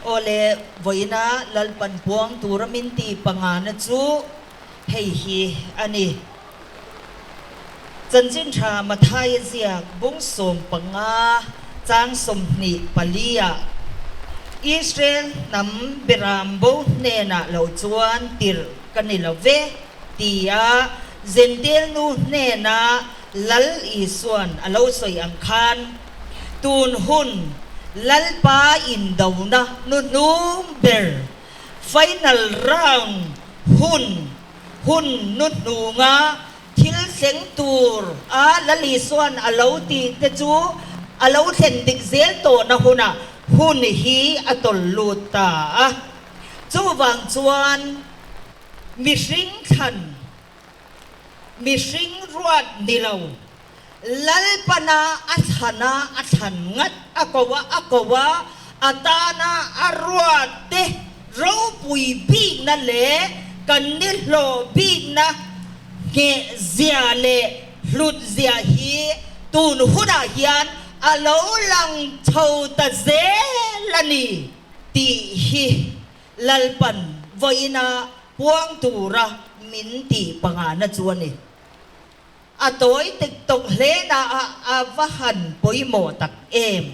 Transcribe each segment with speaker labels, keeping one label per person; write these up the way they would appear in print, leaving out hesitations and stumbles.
Speaker 1: Aw le, vawiina Lalpan puang tura min ti pangana chu hei hi a ni. Chanchin tha Mathaia ziak bung 15 chang 24 ah Israel hnam beram bo hnenah lo chuan tirh ka ni lo ve tia Jentail nu hnena Lal Isuan a lo sawi ang khan tun hun Lalpa indona hnuhnung ber final round hun Hun nu hnunga thil thleng tur a Lalisuan a lo tih te chu a lo thlen dik zel tawhna hunah hun hi a tawlh lut ta a. Chuvang chuan mihring thlan, mihring ruat ni lo, Lalpana a thlana a thlan ngat a ko a, a ko a, a tana a ruat te ropui bikna leh kan nihlawh bikna ngheh zia leh hlut zia hi tun hunah hian a lo lang chho ta zel a ni tih hi Lalpan vawiina puang tura min tih pangana chu a ni. A tawi tek tawk hle na a a va han pawimawh tak em.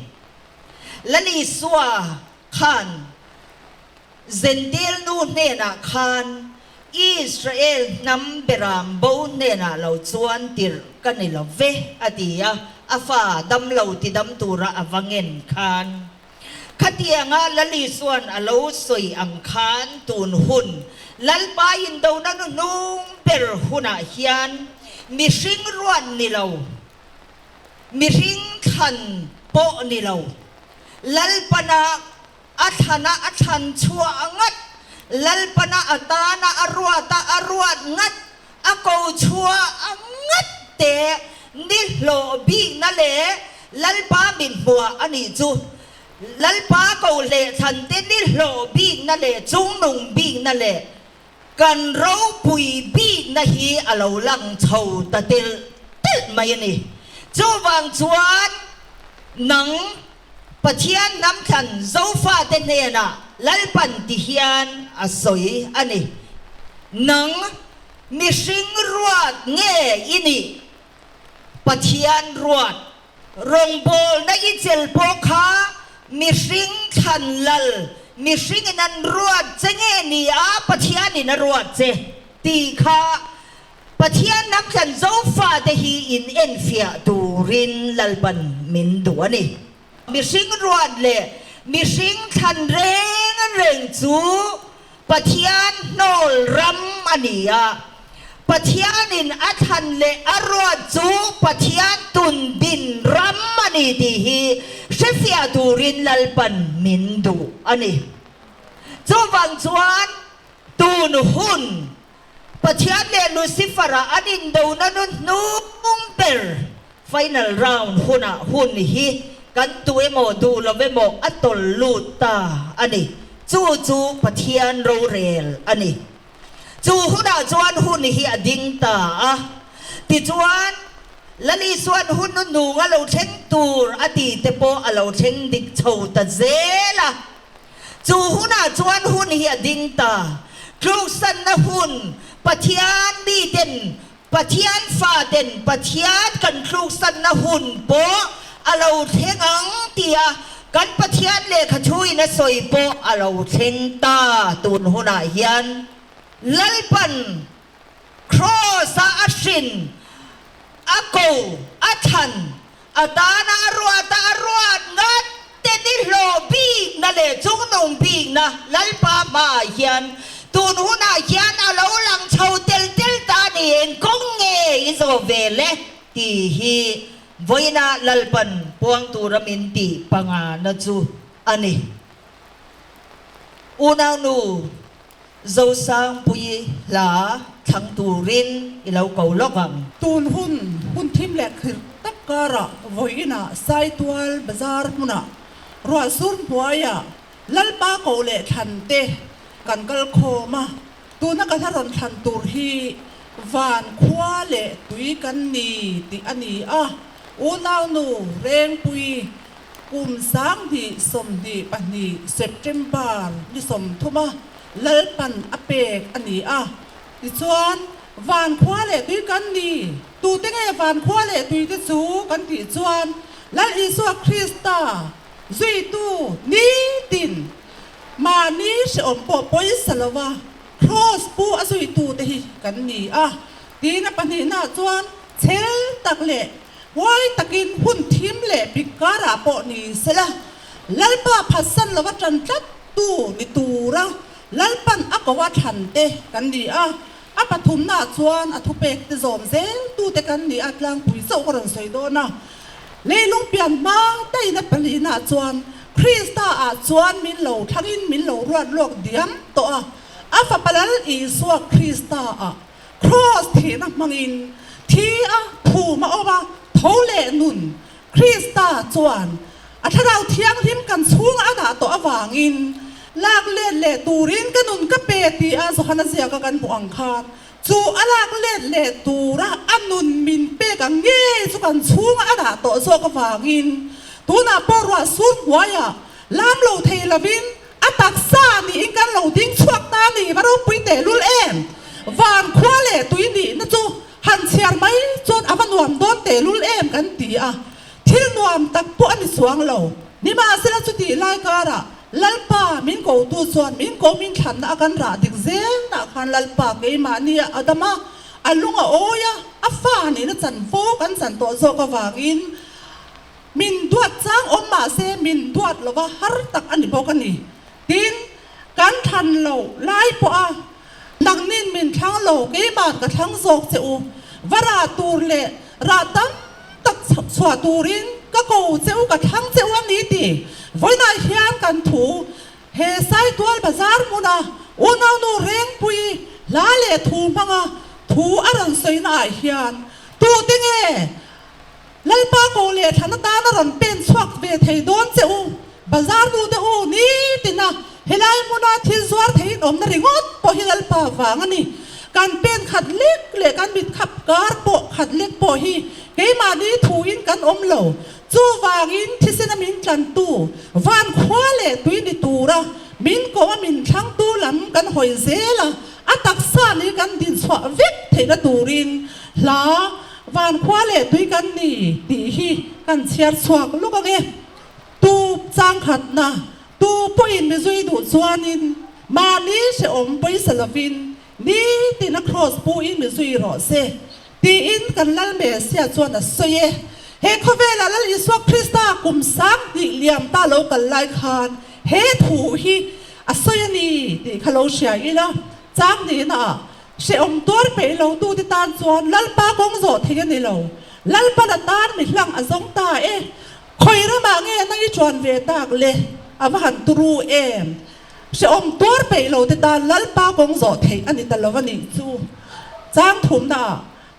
Speaker 1: Lalisua khan Zentil nu hnenah khan Israel hnam beram bo hnenah lo chuan tirh ka ni lo ve a ti a, a fa damlo tidam tura a va ngen khan. Khatianga Lalisuan a lo sawi ang khan tun hun Lalpa indona hnuhnung ber hunah hian mihring ruat ni lo, mihring thlan pawh ni lo, Lalpana a thlana a thlan chhuah ngat, Lalpana a tana a ruata a ruat ngat, a ko chhuah ngat te ni hlawh bikna leh Lalpa min hmuah a nih chu. Lalpa ko leh thlan te ni hlawh bikna leh chungnung bikna leh kan ropui bikna hi a lo lang chho ta telh telh mai a ni. Chuvang chuan nang Pathian hnam thlan Zofate hnenah Lalpan ti hian a sawi a ni. Nang mihring ruat nge i nih? Pathian ruat rawngbawlna i chel pawh kha mihring thlan lal, mihringin an ruat che nge ni a Pathianin a ruat che tih kha Pathian hnam thlan Zofate hi in enfiah turin Lalpan min duh a ni. Mihring ruat leh mihring thlan reng reng chu Pathian hnawl ram a ni a, Pathianin a thlan leh a ruat chu Pathian tun din ram a ni tih hi hrefiah turin Lalpan min duh a ni. Chuvang chuan tun hun Pathian leh Lucifer-a an indona nu hnung ber final round hunah hun hi kan duh emaw duh lo emaw a tawlh lut ta a ni. Chu chu Pathian rorel a ni. Chu hunah chuan hun hi a ding ta a. Tichuan, Lalisuan hun nu nung a lo thleng tur a ti te pawh a lo thleng dik chho ta zel a. Chu hunah chuan hun hi a ding ta. Tluksanna hun, Pathian miten, Pathian faten Pathian kan tluksanna hun pawh a lo thleng ang tia kan Pathian lehkha thuin a sawi pawh a lo thleng ta. Tun hunah hian Lalpan Kraws-a a hrin, a ko, a thlan, A tana a ruata a ruat ngat te ni hlawh bikna leh chungnung bikna Lalpa hmaah hian tun hunah hian a lo lang chho tel tel ta a ni. Eng kawng nge i zawh ve le tih hi vawiinah Lalpan puang tura min tih pangana chu a ni. Unaunu. Zosangpuii hla thlang turin i lo ko lawk ang.
Speaker 2: Tun hun, hun thim leh khirh tak karah vawiinah Saitual bazar hmunah ruahsur hnuaiah Lalpa ko leh thlan te kan kal khawm a, tuna ka hla rawn thlan tur hi van khua leh tui kan ni tih a ni a, unaunu Rengpui. kum 2022 September ni 30 a Lalpan a pek a ni a. Tichuan, van khua leh tui kan ni. Tute nge van khua leh tuite chu kan tih chuan Lal Isua Krista zuitu nitin mahni hrehawm pawh pawisa lova Kraws pu a zuitute hi kan ni a. Tiin a pahnihnaah chuan chhel tak leh huai takin hun thim leh pik karah pawh ni sela, Lalpa phatsan lova tan tlat tu ni tura Lalpan a ko a thlan te kan ni a. A pathumnaah chuan a thupek te zawm zel tute kan ni a, tlangpui chauh ka rawn sawi dawn a. Leilung pian hma daih na pahnihnaah chuan Krista ah chuan min lo thlangin min lo ruat lawk diam tawh a, a Fapa Lal Isua Krista ah Kraws thihna hmangin thi a phum a awm a, tho leh nun Krista chuan a Thlarau Thianghlim kan chhunga a dah tawh avangin lak let leh turin ka nun ka pe ti a Johana ziaka kan hmuh ang khan chu a lak let leh tura a nun min pek ang ngei chu kan chhunga a dah tawh zawk avangin tunah pawh ruah sur hnuaiah lam lo thei lovin A taksa niin kan lo ding chhuak ta ni va ropui tehlul em? Van khua leh tui nihna chu han chhiar mai chuan a va nuam dawn tehlul em kan ti a, thil nuam tak pawh a ni chuang lo. Nimahsela chutih lai karah Lalpa min kotu chuan min ko min thlanna a kan rah dik zelnah khan Lalpa keimahni a adam a, a lung a awi a, a fa nihna chanvo kan chan tawh zawk avangin Min duat chang awm mah se min duat lova har tak a ni bawk a ni. Tin, kan thlan lo lai pawh a nangnin min thlang lo, keimah ka thlang zawk che u. Va rah tur leh rah tam tak chhuah turin ka ko che u, ka thlang che u a ni ti. Vawiinah hian kan thu he Saitual bazar hmuna unaunu Rengpui hla leh thu hmanga thu a rawn sawina ah hian tute nge Lalpa ko leh thlan atana rawn pen chhuak ve thei dawn che u, bazar nu te u nitina helai hmuna thil zuar theiin awmna ringawt pawh hi Lalpa vang a ni. Kan pen khat lek leh kan mit khap kar pawh khat lek pawh hi keimahni thuin kan awm lo. Chuvangin thisena min tlantu van khua leh tui ni tura min ko a min thlangtu lam kan hawi zel a, a taksa ni kan dinchhuah vek theihna turin hla Van khua leh tui kan ni tih hi kan chhiar chhuak lawk ang e. Tu changkhatna, tu pawhin mi zui duh chuanin mahni hrehawm pawisa lovin nitin a kraws puin mi zui rawh se tiin kan Lal Messiah chuan a sawi e. He khawvelah Lal Isua Krista kum 2000 liam ta lo kal lai khan he thu hi a sawi a ni tih kha lo hria ila chang nihnaah Hrehawm tuar peih lo tute tan chuan Lalpa kawng zawh theih a ni lo. Lalpan a tan mi hlang a zawng ta e. Khawi ramah nge nang i chuan ve tak le? A va han turu em! Hrehawm tuar peih lo te tan Lalpa kawng zawh theih a ni ta lo a nih chu. Chang thumnaah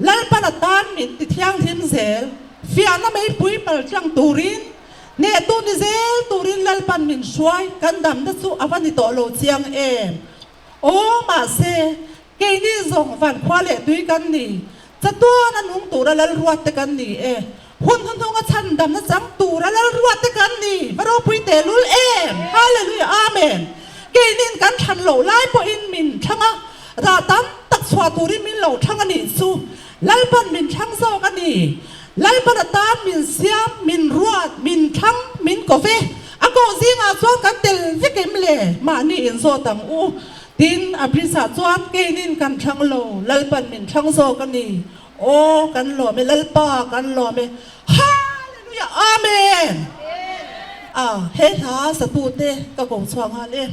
Speaker 2: Lalpan a tan min ti thianghlim zel. Fiahna meipui pal tlang turin, hnehtu ni zel turin Lalpan min hruai kan damna chu a va ni tawh lo chiang em! Aw, mahse, keini zawng van khua leh tui kan ni. Chatuan a nung tura lal ruat te kan ni e. Hun hnuhnunga chhandamna chang tura lal ruat te kan ni. Va ropui tehlul em! Hallelujah! Amen! Keinin kan thlan loh lai pawhin min thlang a, rah tam tak chhuah turin min lo thlang a nih chu. Lalpan min thlang zawk a ni. Lalpan atan min siam, min ruat, min thlang, min ko ve. A koh zingah chuan kan tel vek em le? Mahni inzawt ang u. Tin, a bridge-ah chuan keinin kan thlang lo, Lalpan min thlang zawk a ni. Aw, kan lawm e, Lalpa, kan lawm e. Hallelujah! Amen! A, he hla satute ka ko chhuak nghal e.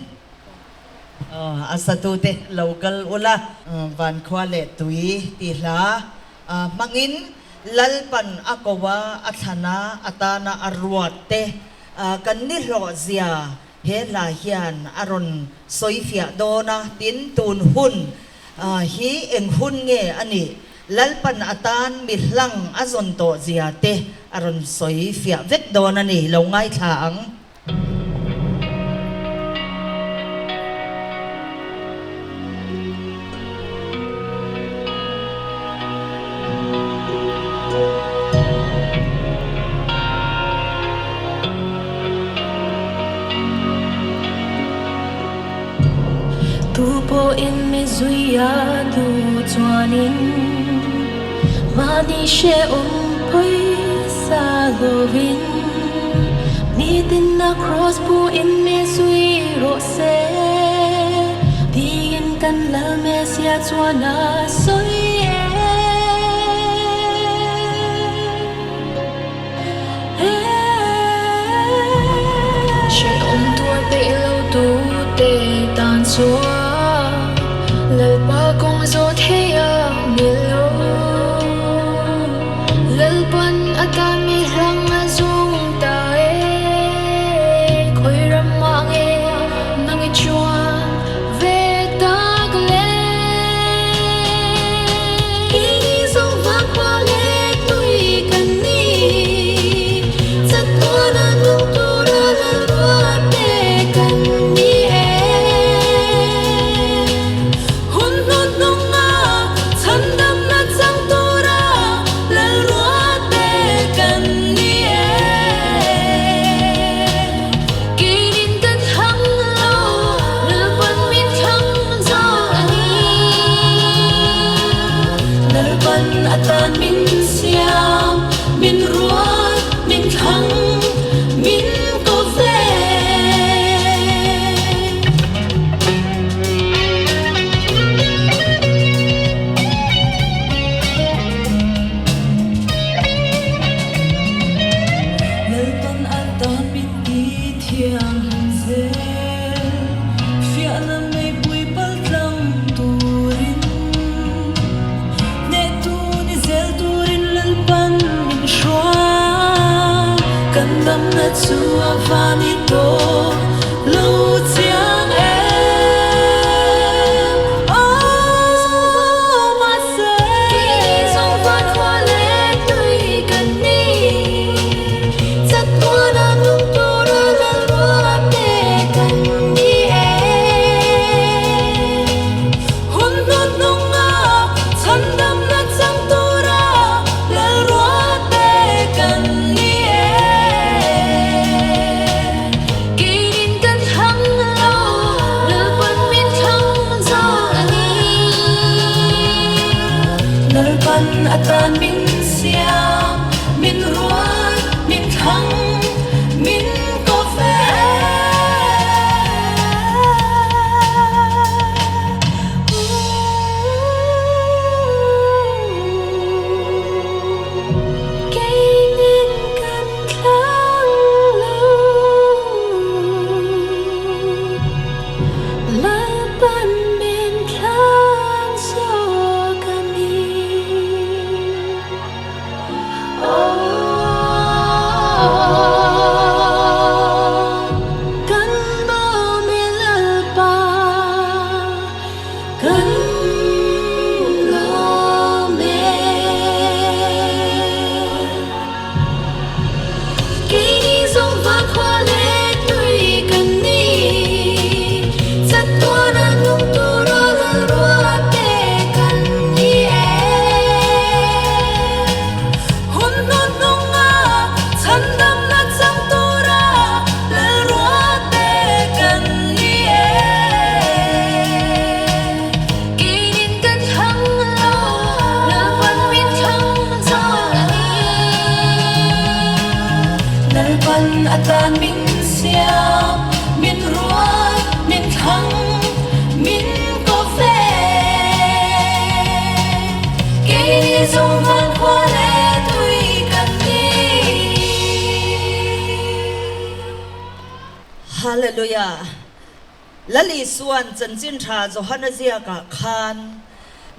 Speaker 1: A satute lo kal ula. Vankhua leh tui tih hla hmangin Lalpan a ko a, a thlan a, a tana a ruat te kan ni hlawh zia he hla hian a rawn sawi fiah dawn a. Tin, tun hun hi eng hun nge a nih? Lalpan a tan mi hlang a zawn tawh zia te a rawn sawi fiah vek dawn a ni. Lo ngaithla ang.
Speaker 3: Tu pawhin mi zui a duh chuanin mahni hrehawm pawisa lovin nitin a kraws puin mi zui rawh se tiin kan Lal Messiah chuan a sawi e. Hrehawm tuar peih lo tute tan chuan Lalpa kawng zawh thei a ni lo. Lalpan a tan mi hlang a zung ta e. Khawi ram mah nge nang i chuan ve tak le? Keini zawng vang khua leh tui kan ni. Chatuana nung tura lalruat te kan ni e. Hun hnun hnunga chhandamna chang tura lalruat te kan ni e. Keinin kan thlang lo, Lalpan min thlang zawk a ni. Lalpan atan min siam, min ruat, min thlang, min ko ve. Lalpan atan min ti thianghlim zel, fiahna meipui pal tlang turin, hnehtu ni zel turin Lalpan min hruai. Kan damna chu a va ni tawh lo chiang em. Aw mahse. Keini zawng van khua leh tui kan ni. Chatuana nung tura lalruat te kan ni e. Hun hnun hnunga chhandamna chang tura lalruat te kan ni e. Keinin kan thlang lo, Lalpan min thlang zawk a ni. Lalpan atan min siam, min ruat, min thlang, min ko ve. Keinin kan thlang lo, Lalpan min thlang zawk a ni. Aw, kan lawm e Lalpa, kan lawm e. Keini zawng vang khua leh tui kan ni, chatuana nung tura lalruat te kan ni e. Hun hnun hnunga chhandamna chang tura lalruat te kan ni e. Keinin kan thlang lo, Lalpan min thlang zawk a ni. Lalpan atan min siam, min ruat, min thlang, min ko ve. Keini zawng van khua leh tui kan ni.
Speaker 1: Hallelujah! Lal Isua'n chanchin tha Johana ziakah khan,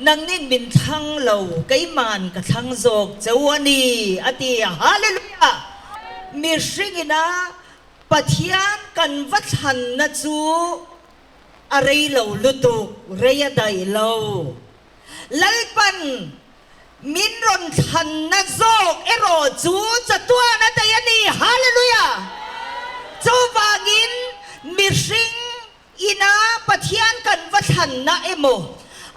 Speaker 1: Nangnin min thlang lo, keima'n ka thlang zawk cheu a ni, a ti. Hallelujah! Mihringina Pathian kan va thlanna chu a rei lo lutuk, rei a daih lo. Lalpan min rawn thlanna zawk erawh chu chatuan a daih a ni. Hallelujah! Chuvangin mihring ina Pathian kan va thlanna emaw,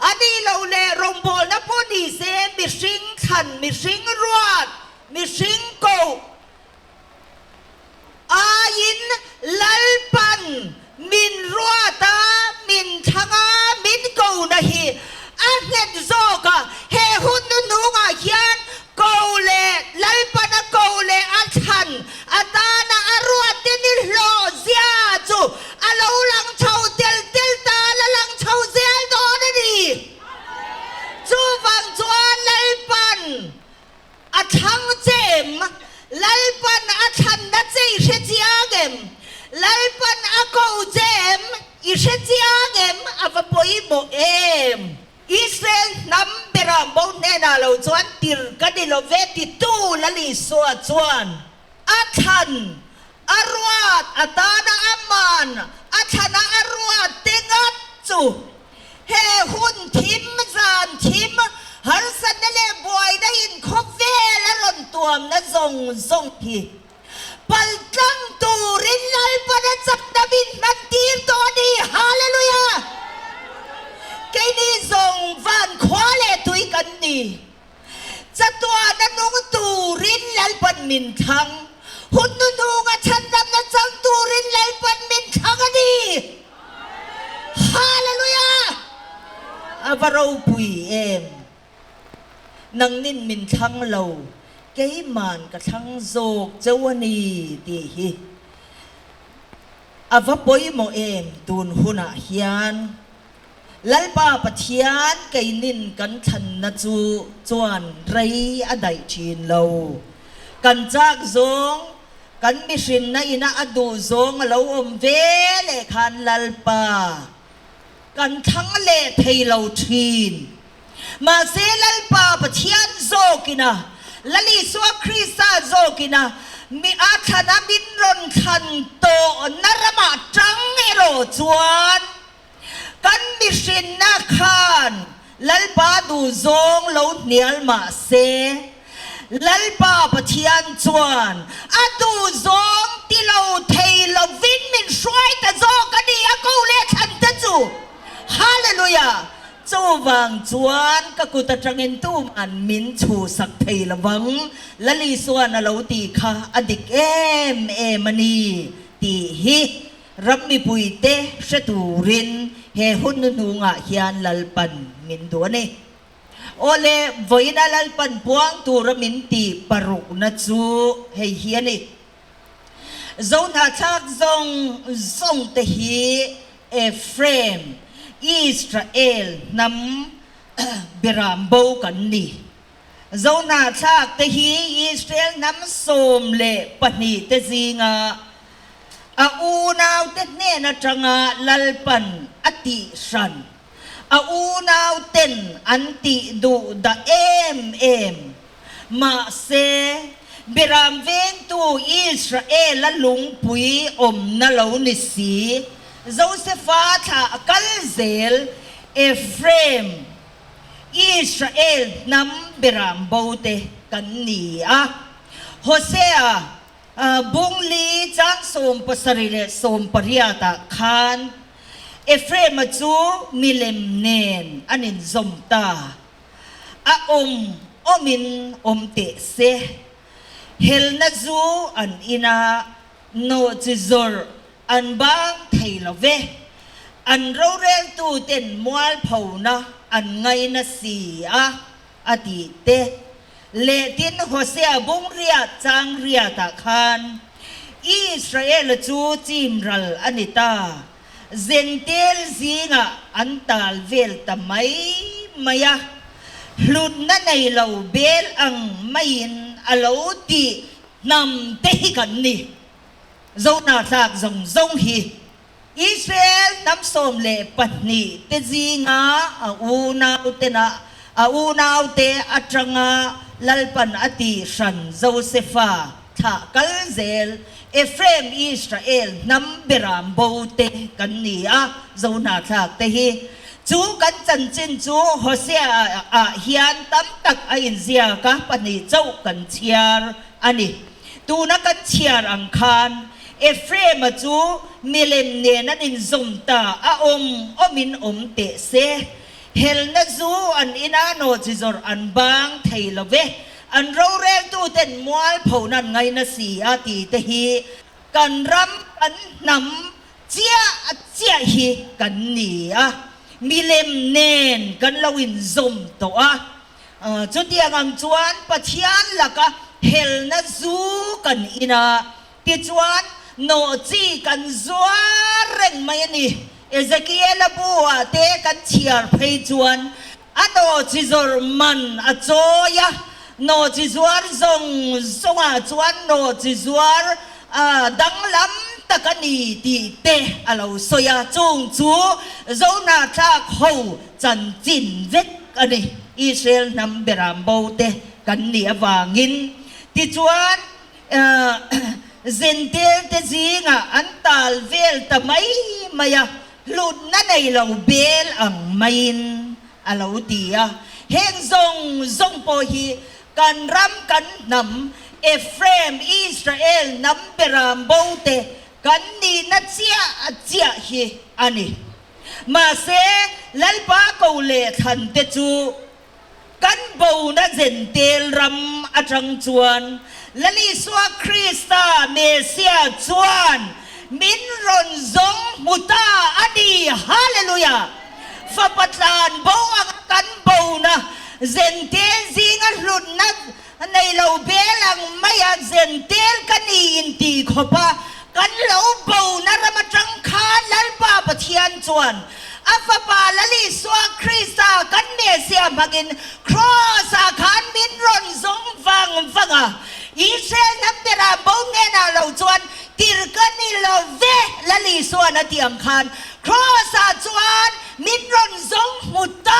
Speaker 1: a nih loh leh rawngbawlna pawh ni se mihring thlan, mihring ruat, mihring koh, Aiin Lalpan min ruat a, min thlang a, I hre chiang em? A va pawimawh em? Israel hnam bera bo hnenah lo chuan tir ka ni lo ve titu Lal Isua chuan a thlan a ruat atana a man a thlana a ruat te ngat chu he hun thim zan thim harsatna leh buaina inkhawvel a rawn tuamna zawng zawng hi Paltlang turin Lalpan a chakna min hman tir tawh a ni. Hallelujah! Keini zawng van khua leh tui kan ni. Chatuana nung turin Lalpan min thlang. Hun hnuhnunga chhandamna chang turin Lalpan min thlang a ni. Hallelujah! A va ropui em! Nangnin min thlang lo, keiman ka thlang zawk cheu a ni tih hi a va pawimawh em tun hunah hian Lalpa Pathian keinin kan thlanna chu chuan rei a daih thin lo. Kan chak zawng, kan mihrinna ina a duh zawng a lo awm ve leh khan Lalpa Kan thlang leh thei lo thin. Mahse Lalpa Pathian zawkina, Lal Isua Krista zawkina mi a thlana min rawn thlan tawhna ramah tang erawh chuan kan mihrinna khan Lalpa duhzawng lo hnial mah se, Lalpa Pathian chuan a duhzawng ti lo thei lovin min hruai ta zawk a ni, a ko leh thlan te chu. Hallelujah! Chuvang chuan ka kut atangin tuman min chhuhsak thei lovang, Lal Isuan a lo tih kha a dik em em a ni tih hi ram mipuite hre turin he hun hnuhnungah hian Lalpan min duh a ni. Awle, vawiina Lalpan puang tura min tih parukna chu hei hi a ni. Zohnahthlak zawng zawng te hi Ephraim, Israel hnam beram bo kan ni. Zohnahthlak te hi Israel hnam 12 te zinga a unaute hnen atanga Lalpan a tih hran A unau ten an tih duh dah em em. Mahse, Biram vengtu Israel-a lungpui awmna lo ni si, Josefa thlah a kal zel, Ephraim, Israel hnam Biram bote kan ni a. Hosea bungli chang 78 ah khan, Ephraim-a chu milem nen an inzawm ta. A awm awmin awm teh se. Helna zu an in a, nawhchi zawrh an bang thei lo ve. An roreltu ten mualphona an ngaina si a, a tih te. Lehtin Hosea bungriat chang riatah khan Israel-a chu chim ral a ni ta. Zentel zingah an tal vel ta mai mai a, hlutna nei lo bel ang maiin a lo tih hnam te hi kan ni. Zohnahthlak zawng zawng hi Israel hnam 12 te zinga a unautena a unaute atanga Lalpan a tih hran Josefa thlah kal zel Ephraim Israel hnam beram bo te kan ni a, Zohnahthlak te hi. Chu kan chanchin chu Hosea ah hian tam tak a inziak a, pahnih chauh kan chhiar a ni. Tuna kan chhiar ang khan Ephraim-a chu milem nen an inzawm ta, a awm awmin awm teh se. Helna zu an ina nawhchi zawrh an bang thei lo ve, an roreltuten mualphona an ngaina si a ti te hi kan ram kan hnam chiah chiah hi kan ni a, milem nen kan lo inzawm tawh a. Chutiang ang chuan Pathian laka helna zu kan in a, tichuan nawhchi kan zuar reng mai a ni. Ezekiela bu-ah te kan chhiar phei chuan a nawhchi zawrh man a chawi a, nawhchi zuar zawng zawngah chuan nawhchi zuar danglam tak. tak a ni tih te a lo sawi a, chung chu Zohnahthlak ho chanchin vek a ni. Israel hnam beram bo te kan nih avangin tichuan Zentel te zingah an tal vel ta mai mai a, hlutna nei lo bel ang maiin a lo ti a. Heng zawng zawng pawh hi kan ram kan hnam Ephraim, Israel hnam beram bo te kan nihna chiah chiah hi a ni. Mahse, Lalpa ko leh thlan te chu Kan bona Zentel ram atang chuan Lal Isua Krista Messiah chuan min rawn zawng hmu ta a ni. Hallelujah! Fapa tlan bo anga kan bona Zentel zinga hlutna nei lo bel ang maia Zentel ka ni inti khawpa kan lo bona ram atang khan Lalpa Pathian chuan A Fapa Lal Isua Krista kan Messiah hmangin Kraws-ah khan min rawn zawng vang vang a. Israel hnam berah bo hnenah lo chuan tir ka ni lo ve, Lal Isua'n a tih ang khan Kraws-ah chuan min rawn zawng hmu ta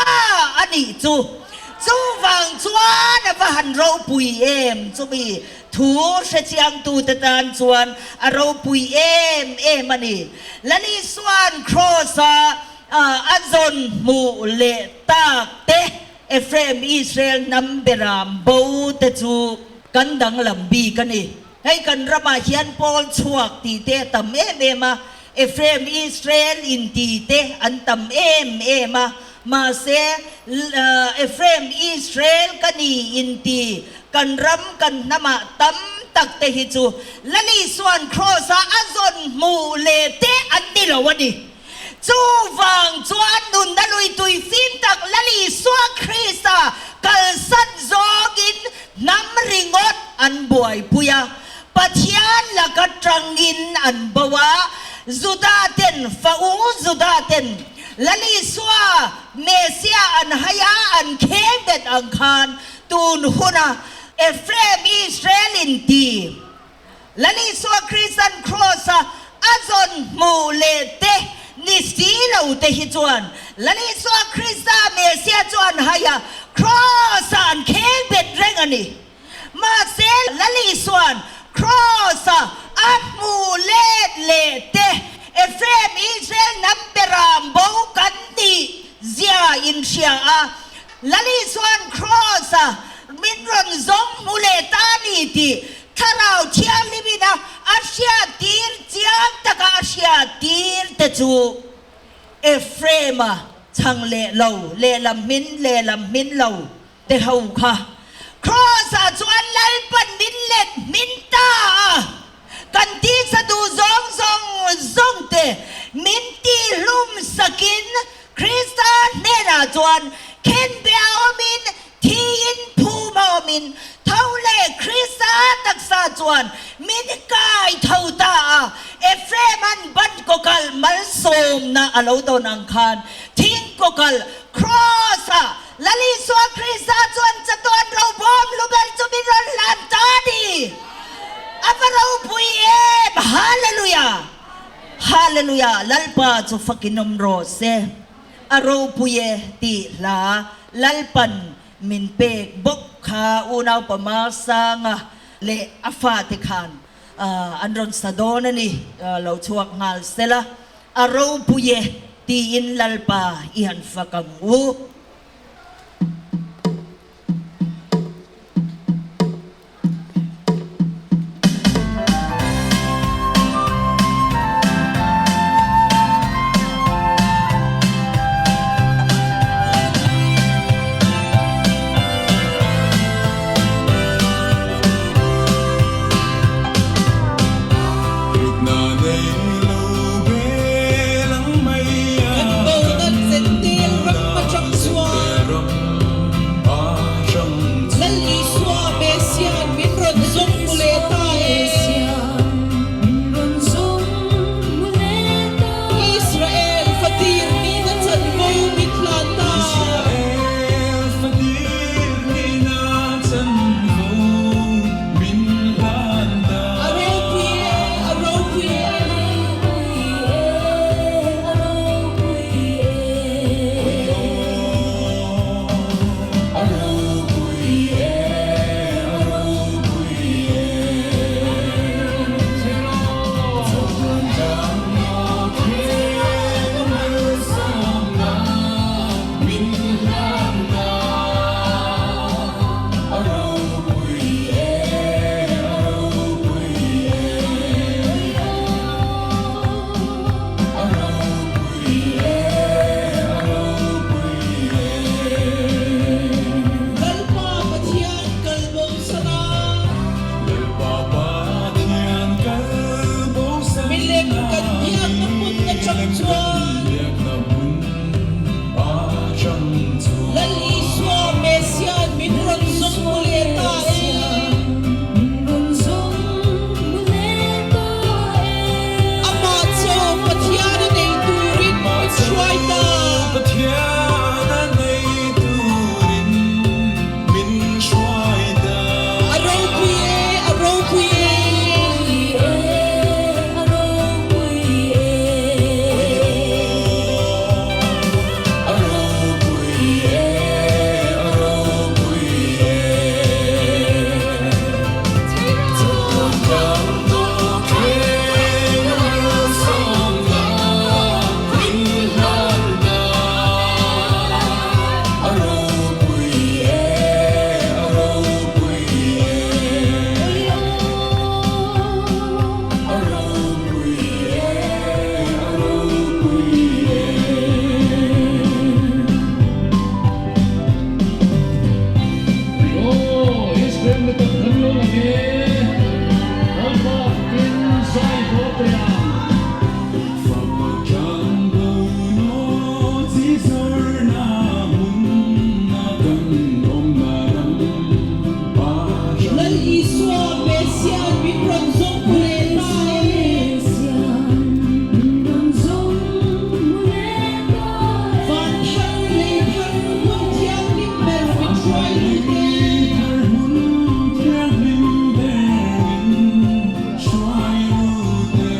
Speaker 1: a nih chu. Chuvang chuan a va han ropui em chumi Thu hrechiangtute tan chuan a ropui em em a ni. Lal Isua'n Kraws-a a zawn hmuh leh tak te, Ephraim Israel hnam beram bo te chu kan danglam bik a ni. Hei kan ramah hian pawl chhuak tih te a tam em em a, Ephraim Israel inti te an tam em em a, mahse Ephraim Israel ka ni inti Kan ram kan hnamah tam tak te hi chu Lal Isua'n Kraws-a a zawn hmuh leh te an ni lo a ni. Chuvang chuan nunna lui tui fim tak Lal Isua Krista kalsan zawngin hnam ringawt an buaipui a, Pathian laka tangin an bo a, Juda ten, fa u Juda ten Lal Isua Messiah an hai a, an kheng bet ang khan Tun huna Ephraim Israel in ti Lal Isua Kristan Kraws-a a zawn hmuh leh te ni si lo te hi chuan Lal Isua Krista Messiah chu an hai a, Kraws-a an kheng bet reng a ni. Mahse Lal Isua'n Kraws-a a hmuh let leh te Ephraim Israel hnam beram bo kan nih zia inhria a, Lal Isua'n Kraws-a min rawn zawng hmu leh ta a ni tih Thlarau Thianghlimin a a hriattir chiang taka a hriattir te chu Ephraim-a chhang leh lo, lehlam hmin lehlam hmin lo te ho kha Kraws-ah chuan Lalpan min let hmin ta a, kan tisa duh zawng zawng zawng te min tihlum sakin Krista hnenah chuan khenbeh a awmin, thiin phum a awmin, tho leh Krista taksa chuan min kai tho ta a. Ephraim-a'n ban kawkalh malsawmna a lo dawn ang khan thing kawkalh Kraws-ah Lal Isua Krista chuan chatuan robawm luber chu min rawn hlan ta a ni. A va ropui em! Hallelujah! Hallelujah! Lalpa chu fakin awm rawh se. A ropui e tih hla Lalpan min pek bawk kha unaupa Masanga leh a fate khan an rawn sa dawn a ni. Lo chhuak nghal sela. A ropui e tiin Lalpa i han fak ang u.
Speaker 2: Kan bonan zentil ram atang chuan.
Speaker 4: chang chuan. Lal Isua Messia'n min rawn zawng mu leh ta e. Amah chu Pathian a nei turin min hruai ta. A ropui e, a ropui e.
Speaker 5: Aw, Israel mi tak kan lo lang e, Lalpa fakin zai haw teh ang.
Speaker 4: Lal Isua Messia'n min rawn zawng mu leh ta e. Van thar lei thar hmun thianghlim ber min hruai lut e.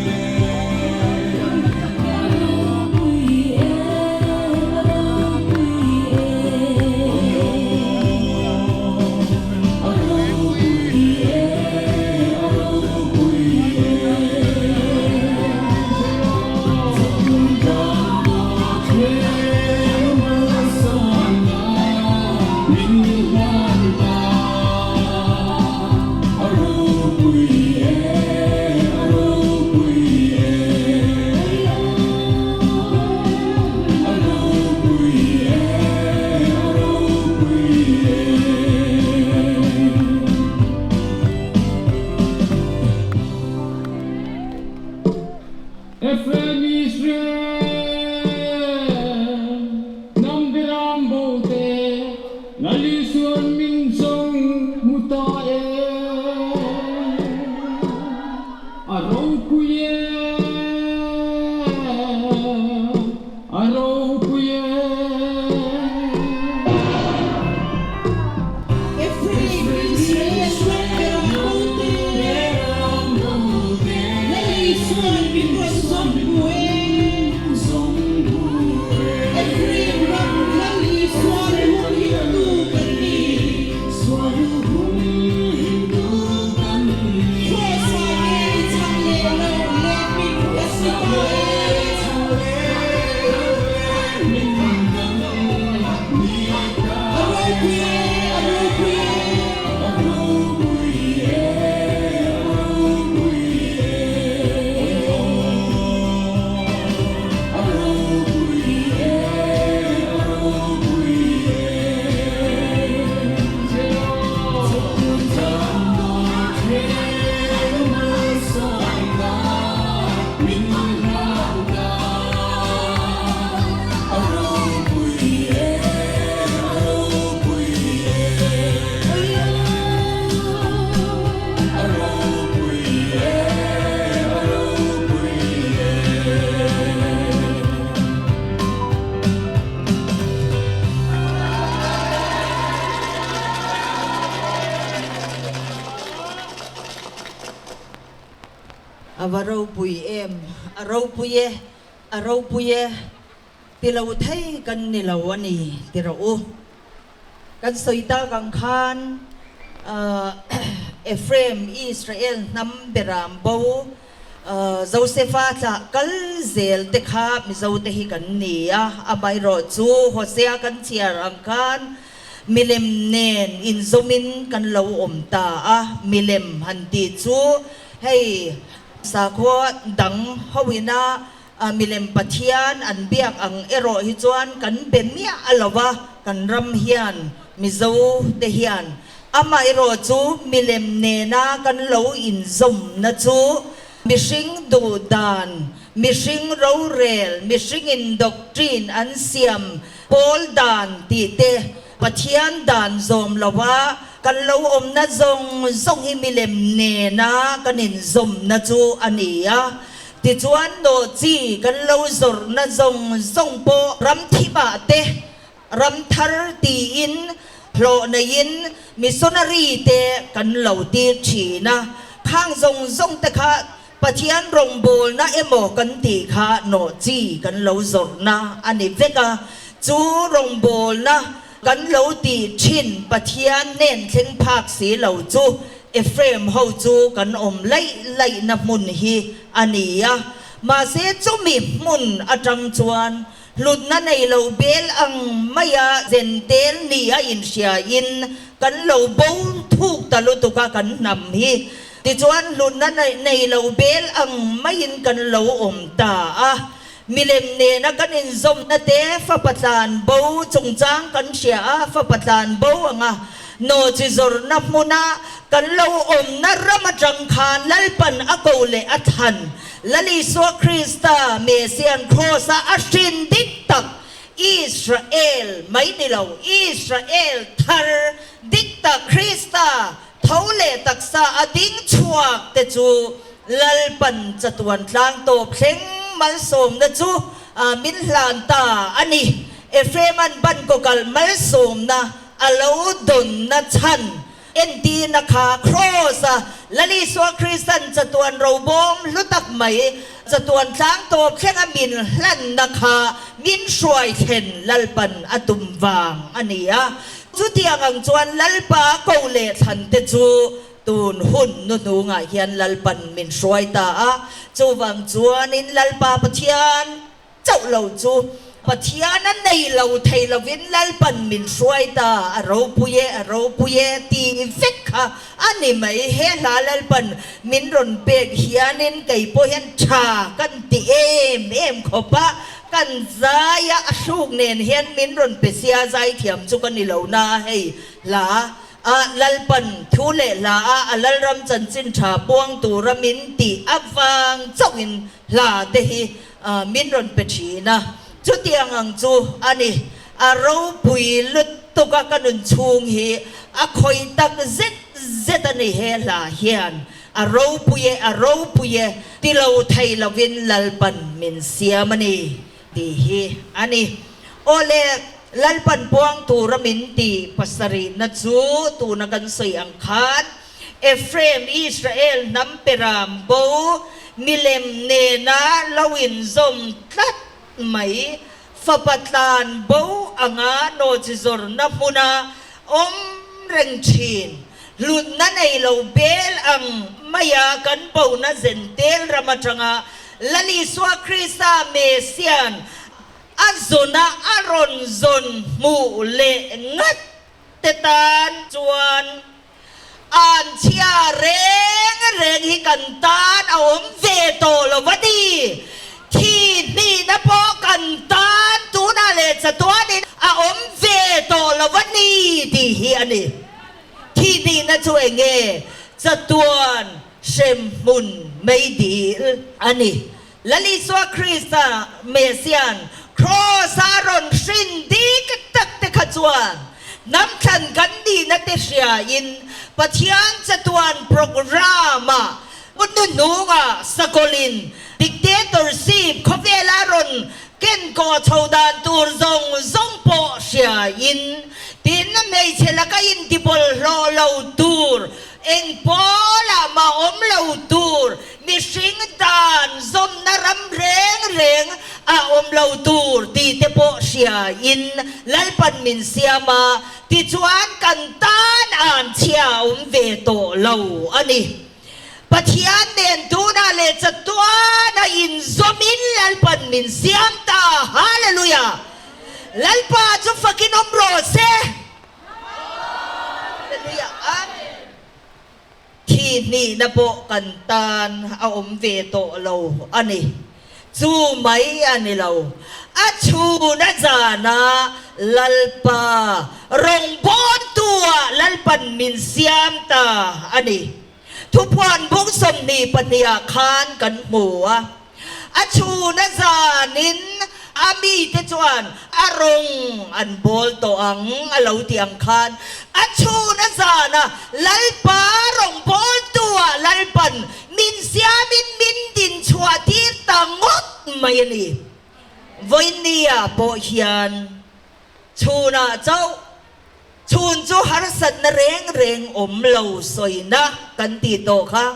Speaker 5: Ephraim Israel hnam biram bo te Lal Isuan min zawng hmu ta e. A ropui e, a ropui e.
Speaker 4: Ephraim Israel hnam biram bo te Lal Isuan min rawn zawng hmu e. Ephraim ram Lal Isuan hum himtu kan ni. Kross-ah ngei chang leh lo leh min ka si ta e. A ropui e, a ropui e.
Speaker 1: A va ropui em? A ropui e, a ropui e, ti lo thei kan ni lo a ni ti rawh u. Kan sawi tak ang khan Ephraim, Israel hnam beram bo Josefa tlah kal zel te kha Mizote hi kan ni a, amaherawh chu Hosea kan chhiar ang khan milem nen inzawmin kan lo awm ta a, milem han tih chu hei sakhua dang hoina milem pathian an biak ang erawh hi chuan kan be miah a lo va, kan ram hian Mizote hian Amaherawh chu milem nena kan lo inzawmna chu mihring duh dan, Mihring rorel, mihringin doctrine an siam pawl dan tih te, Pathian dan zawm loa kan lo awmna zawng zawng hi milem nena kan inzawmna chu a ni a. Tichuan nawhchi kan lo zawrhna zawng zawng pawh ramthimah te, ramthar tiin hlawh neiin missionary te kan lo tir thin a. Khang zawng zawng te kha Pathian rawngbawlna emaw kan tih kha nawhchi kan lo zawrhna a ni vek a, chu rawngbawlna kan lo tih thin Pathian hnen thleng phak si lo chu Ephraim ho chu kan awm laih laihna hmun hi a ni a. Mahse chumi hmun atang chuan Hlutna nei lo bel ang maia zentel ni a inhriain kan lo bo thuk ta lutuk a kan hnam hi. Tichuan hlutna nei lo bel ang maiin kan lo awm ta a. Milem nena kan inzawmna te fapa tlan bo chungchang kan hria a, fapa tlan bo anga nawhchi zawrhna hmuna kan lo awmna ram atang khan Lalpan a ko leh a thlan Lal Isua Krista Messian Kraws-a a hrin dik tak Israel mai ni lo, Israel thar dik tak Krista tho leh taksa a ding chhuak te chu Lalpan chatuan tlang tawp thleng malsawmna chu min hlan ta a ni. Ephraim-a'n ban kawkalh malsawmna a lo dawnna chhan Entirna kha Kraws-a Lal Isua Kristan chatuan robawm hlu tak mai, chatuan tlang tawp thlenga min hlanna kha min hruai thlen Lalpan a tum vang a ni a. Chutiang ang chuan Lalpa ko leh thlan te chu tun hun nuhnungah hian Lalpan min hruai ta a. Chuvang chuanin Lalpa Pathian Chauh lo chu Pathian a nei lo thei lovin Lalpan min hruai ta, a ropui e, a ropui e ti vek kha a ni mai. He hla Lalpan min rawn pek hianin kei pawh hian tha kan ti em em khawp a, kan zai a, a hruk nen hian min rawn pe sia, zaithiam chu ka ni lo na a hei hla a Lalpan thu leh hla a a Lalram chanchin tha puang tura min tih avang chauhin hla te hi min rawn pe thin a, chutiang ang chu a ni. A ropui lutuk a ka nun chhung hi a khawih tak zet zet a ni he hla hian. A ropui e, a ropui e ti lo thei lovin Lalpan min siam a ni tih hi a ni. Aw le, Lalpan puang tura min tih pasarihna chu tuna kan sawi ang khan Ephraim, Israel hnam peram bo milem nena lo inzawm tlat mai, fapa tlan bo anga nawhchi zawrhna hmuna awm reng thin, hlutna nei lo bel ang maia kan bona Zentel ram atanga Lal Isua Krista Messian a zawna a rawn zawn hmuh leh ngat te tan chuan An chhia reng reng hi kan tan a awm ve tawh lo va ni. Thi hnihna pawh kan tan tunah leh chatuanin a awm ve tawh lo va ni tih hi a ni. Thi hnihna chu eng nge? Chatuan hremhmun meidil a ni. Lal Isua Krista Messian Kraws-a rawn hrin dik tak te kha chuan hnam thlan kan nihna te hriain Pathian chatuan programme-ah hnuhnungah sakawlin dictatorship khawvela rawn kenkawh chho dan tur zawng zawng pawh hriain tin hmeichhe laka intibawlhhlawh lo tur Eng pawlah mah awm lo tur, mihring dan zawmna ram reng reng a awm lo tur tih te pawh hriain Lalpan min siam a, tichuan kan tan an chhia a awm ve tawh lo a ni. Pathian nen tunah leh chatuana inzawmin Lalpan min siam ta. Hallelujah! Lalpa chu fakin awm rawh se. Hallelujah Amen. Thi hnihna pawh kan tan a awm ve tawh lo a ni. Chu mai a ni lo. A chhun a zana Lalpa rawngbawltu-ah Lalpan min siam ta a ni. Thuphuan bung 22 ah khan kan hmu a. A chhun a zanin a mite chuan a rawng an bawl tawh ang a lo ti ang khan a chhun a zana Lalpa rawng bawltua Lalpan min siamin min din chhuah tir ta ngawt mai a ni. Vawinia pawh hian chhunah chauh chhun chu harsatna reng reng awm lo sawina kan tih tawh kha.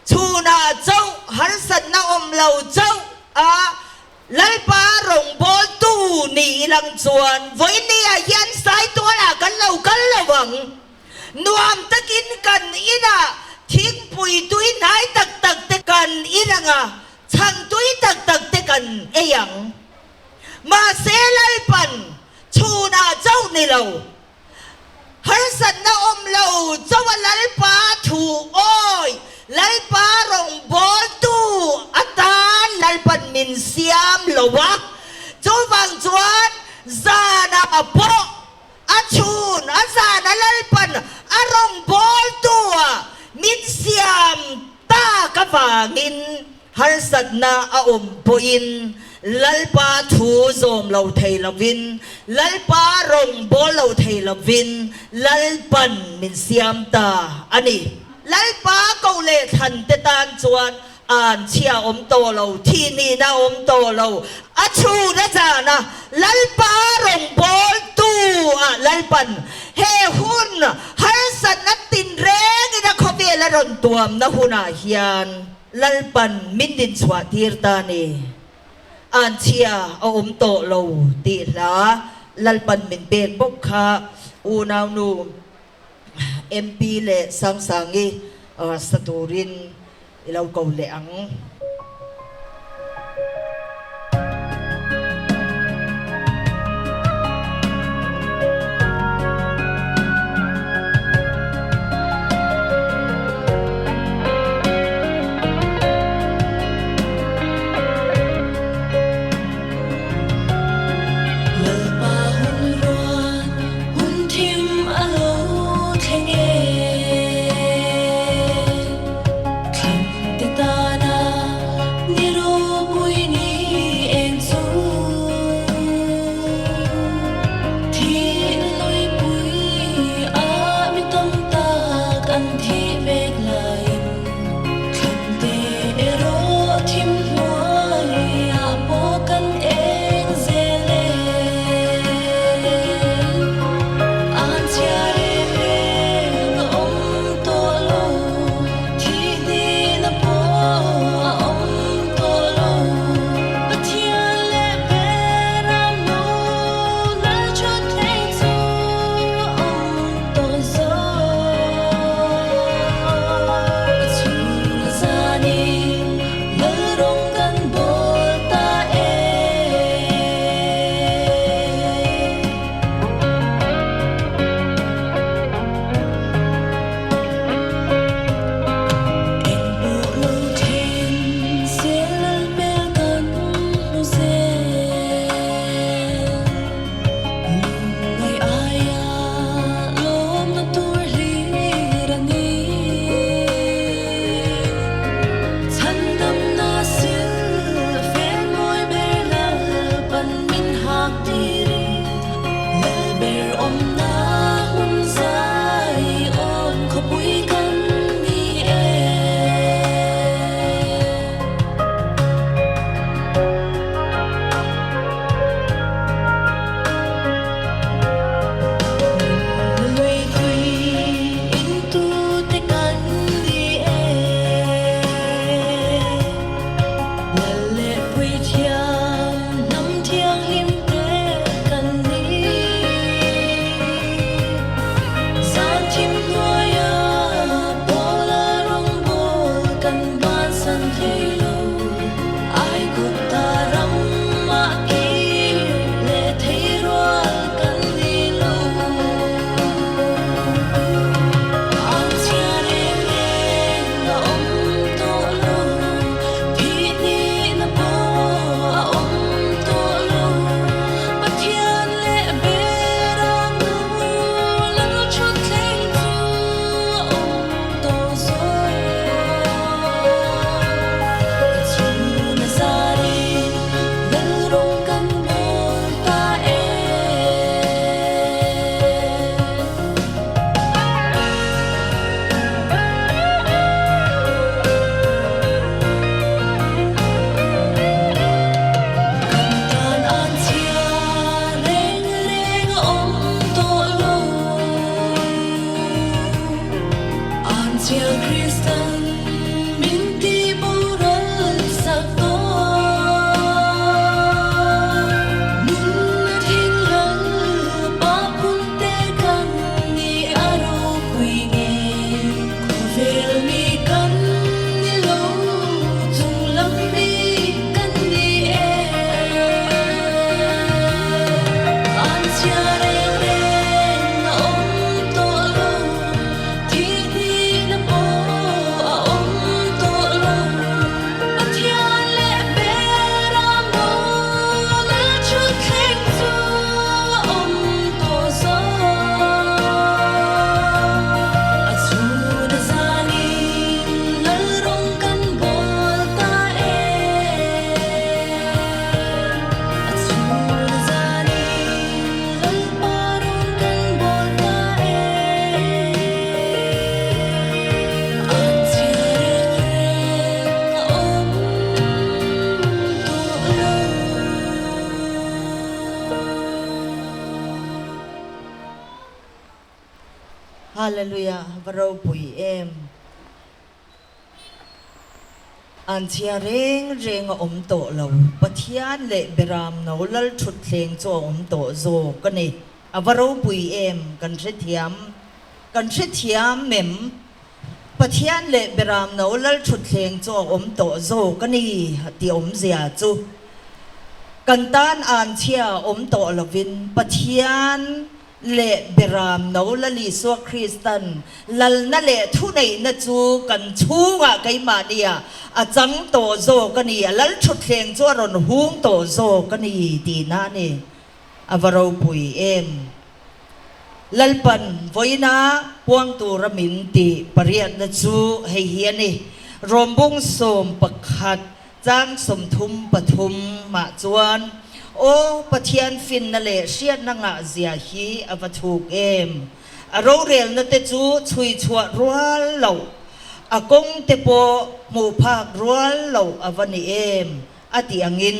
Speaker 1: Chhunah chauh harsatna awm lo chauh a Lalpa rawngbawltu ni ilang chuan vawinia hian Saitualah kan lo kal lo ang. Nuam takin kan inah thingpui tui hnai tak tak te kan in ang a, chhang tui tak tak te kan ei ang. Mahse Lalpan chhunah chauh ni lo, Harsatna awm lo chawa Lalpa thu awi, Lalpa rawngbawltu atan Lalpan min siam lo a, chuvang chuan zanah pawh a chhun a zana Lalpan a rawngbawltu ah min siam tak avangin Harsatna a awm pawhin Lalpa thu zawm lo thei lovin, Lalpa rawng bawl lo thei lovin Lalpan min siam ta a ni. Lalpa ko leh thlan te tan chuan an chhia awm tawh lo, thih nihna awm tawh lo, a chhun a zan a, Lalpa rawng bawl tu ah Lalpan he hun harsatna tinrengin a khawvel a rawn tuamna hunah hian, Lalpan min din chhuah tir ta ni. An chhia a awm tawh lo tih hla Lalpan min pek bawk kha unaunu MP leh Sangsangi sa turin i lo ko leh ang.
Speaker 3: Lalpa hun ruat hun thim a lo thleng e. Thlan te tana.
Speaker 1: Hallelujah va ropui em. An chhia reng reng a awm tawh lo. Pathian leh Beram no lal thut thleng chu a awm tawh zawk a ni. A va ropui em, kan hrethiam, kan hrethiam em? Pathian leh Beram no lal thut thleng chu a awm tawh zawk a ni tih awmzia chu kan tan an chhia awm tawh lovin Pathian leh Beram no Lal Isua Kristan lalna leh thuneihna chu kan chhungah keimahnia a chang tawh zawk a ni, a lal thutthleng chu a rawn hung tawh zawk a ni tihna a ni. A va ropui em! Lalpan vawiina puang tura min tih pariatna chu hei hi a ni, Rawmbung 11 Chang 33 mah chuan, Aw Pathian finna leh hriatna ngahzia hi a va chhuk em! A rorelna te chu chhui chhuah rual loh, a kawng te pawh hmuh phak rual loh a va ni em? a ti angin,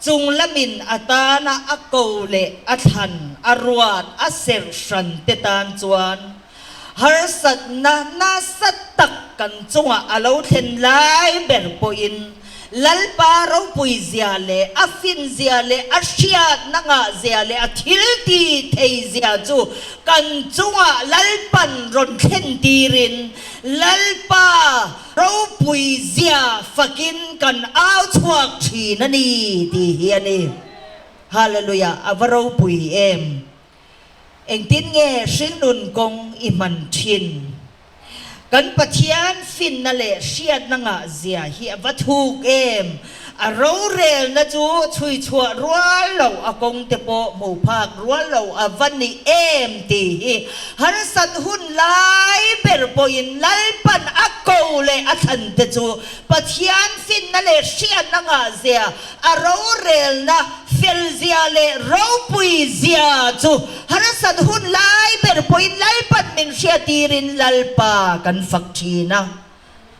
Speaker 1: chung lamin a tana a ko leh a thlan, a ruat, a serh hran te tan chuan Harsatna nasa tak kan chungah a lo thlen lai ber pawhin Lalpa ropui zia leh a fin zia leh a hriatna ngah zia leh a thil ti thei zia chu kan chungah Lalpan rawn thlen tirin Lalpa ropui zia fakin kan au chhuak thin a ni tih hi a ni. Hallelujah! A va ropui em! Engtin nge hringnun kawng i hman thin? Kan Pathian finna leh hriatna ngah zia hi a va thuk em! A rorelna chu chhui chhuah rual loh, a kawng te pawh hmuh phak rual loh a va ni em tih hi harsat hun lai ber pawhin Lalpan a ko leh a thlan te chu Pathian finna leh hriatna ngah zia, a rorelna fel zia leh ropui zia chu harsat hun lai ber pawhin Lalpan min hriatirin Lalpa kan fak thin a.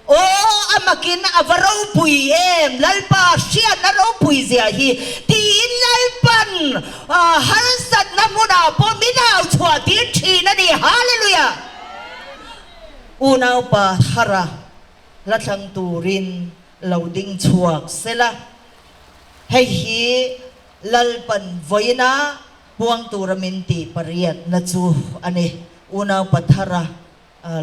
Speaker 1: Aw, a makin a va ropui em, Lalpa hriatna ropui zia hi tiin Lalpan harsatna hmunah pawh min au chhuah tir thin a ni. Hallelujah! Unaupa Thara. Hla thlang turin lo ding chhuak sela, hei hi Lalpan vawiina puang tura min tih pariatna chu a ni. Unau Pathara